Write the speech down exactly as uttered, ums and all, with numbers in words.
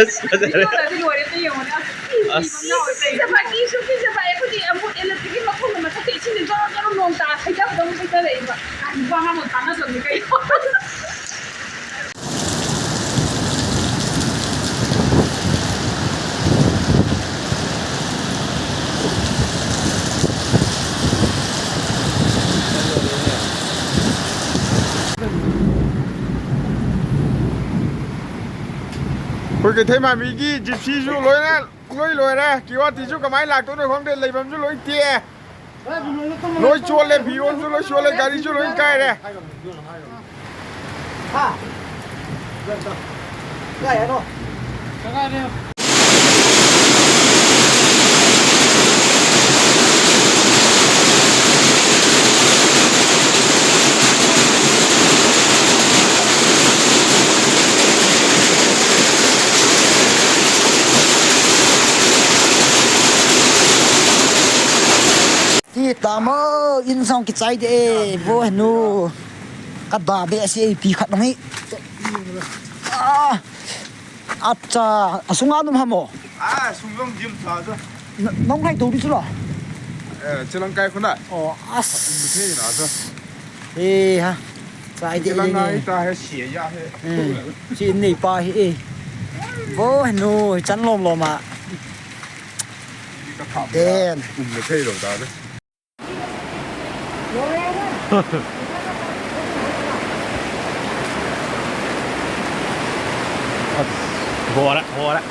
ꯑꯁ, ꯐꯖꯔꯦ꯫ ꯂꯣꯏꯔꯦ, ꯂꯣꯏꯔꯦ, ꯑꯝꯇ ꯌꯦꯡꯉꯨꯅꯦ꯫ ꯑꯁ꯫ ꯑꯁ꯫ ꯀꯤꯖꯕ, ꯀꯤꯁꯨ ꯀꯤꯖꯕ, ꯑꯩꯈꯣꯏꯗꯤ ꯑꯃꯨꯛ electric ꯃꯈꯣꯡꯅ ꯃꯊꯛꯇ ꯏꯁꯤꯡꯁꯦ ꯖꯣꯔꯣ ꯖꯣꯔꯣ ꯅꯣꯡ ꯇꯥ ꯍꯩꯊꯕꯗꯧꯅ ꯍꯩꯊꯔꯛꯏꯕ꯫ ꯑꯥ, ꯅꯨꯄꯥ ꯑꯃ ꯇꯥꯟꯅꯖꯕꯅꯤ ꯀꯩꯅꯣ꯫ ꯑꯩꯈꯣꯏ ꯀꯩꯊꯩꯃꯥꯟꯕꯤꯒꯤ ꯖꯤꯞꯁꯤꯁꯨ ꯂꯣꯏꯅ ꯂꯣꯏ ꯂꯣꯏꯔꯦ꯫ ꯀꯤꯋꯥꯇꯤꯁꯨ ꯀꯃꯥꯏꯅ ꯂꯥꯛꯇꯣꯏꯅꯣ ꯈꯪꯗꯦ, ꯂꯩꯐꯝꯁꯨ ꯂꯣꯏ ꯇꯦꯛꯑꯦ꯫ ꯂꯣꯏ ꯆꯣꯠꯂꯦ, ꯐꯤꯔꯣꯜꯁꯨ ꯂꯣꯏ ꯆꯣꯠꯂꯦ, ꯒꯥꯔꯤꯁꯨ ꯂꯣꯏ ꯀꯥꯏꯔꯦ꯫ Ti tamo, in song kichai de, vo henu. Ka da be si pi khat nang hi. Ah, acha, asunga num hamo. Ah, sung jong jim tha cha. Nong hai to di chu la. Eh, chilang kai khuna. Oh, as. Thei na cha. Eh, ha. Chai de. Chilang ngai ta he, sia ya he. Eh, chi nei pa he, eh. Vo henu, chan lom lom a. Den. Um le thei lo ta de. Vo la, vo la.